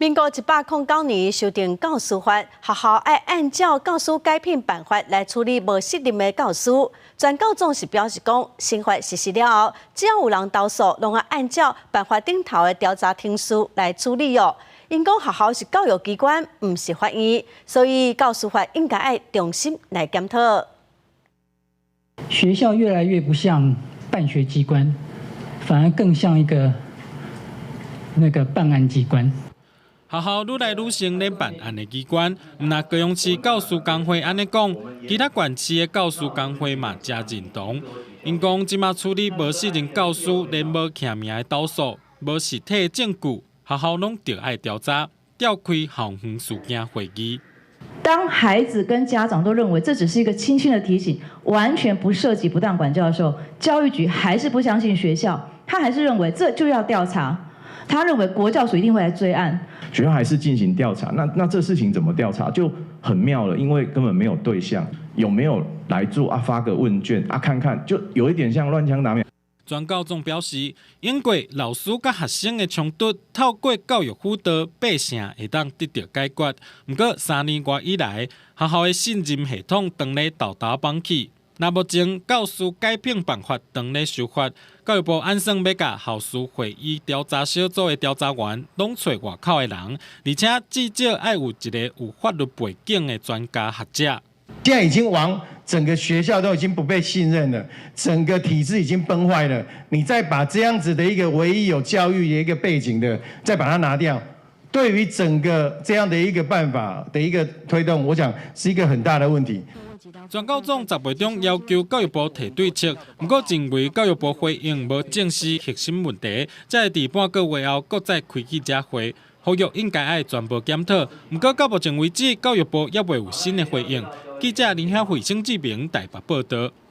民國109年修訂教師法，學校愛按照教師解聘辦法來處理無適任的教師。全教總是表示講，新法實施了後，只要有人投訴，攏愛按照辦法頂頭的調查程序來處理哦。𪜶講學校是教育機關，毋是法院，所以教師法應該愛重新來檢討。學校越來越不像辦學機關，反而更像一個那個辦案機關。學校愈來愈像咧辦案的機關，毋但高雄市教師工會按呢講，其他縣市的教師工會嘛誠認同。𪜶講這馬處理無適任教師連無記名的投訴、無實體證據，學校攏著愛調查，召開校園事件會議。當孩子跟家長都認為這只是一個輕輕的提醒，完全不涉及不當管教的時候，教育局還是不相信學校，他還是認為這就要調查。他認為國教署一定會來追案，學校還是進行調查。那這事情怎麼調查就很妙了，因為根本沒有對象，有沒有來做啊？發個問卷啊，看看就有一點像亂槍打鳥。全教總表示，經過老師佮學生的衝突，透過教育輔導，八成會當得著解決。毋過3年外以來，學校的信任系統當咧沓沓崩去。那目前教師解聘辦法當咧修法，教育部按算欲共校事會議調查小組的調查員攏揣外口的人，而且至少愛有一个有法律背景的專家學者。現在已經往整個學校都已經不被信任了，整個體制已經崩壞了。你再把這樣子的一個唯一有教育的一個背景的，再把它拿掉，對於整個這樣的一個辦法的一個推動，我想是一個很大的問題。全教總10月中要求教育部提對策，毋過認為教育部回應無正視核心問題，才會佇半個月後閣再開記者會，呼籲應該愛全部檢討。毋過到目前為止，教育部猶未有新的回應。記者林曉慧、曾志明台北報導。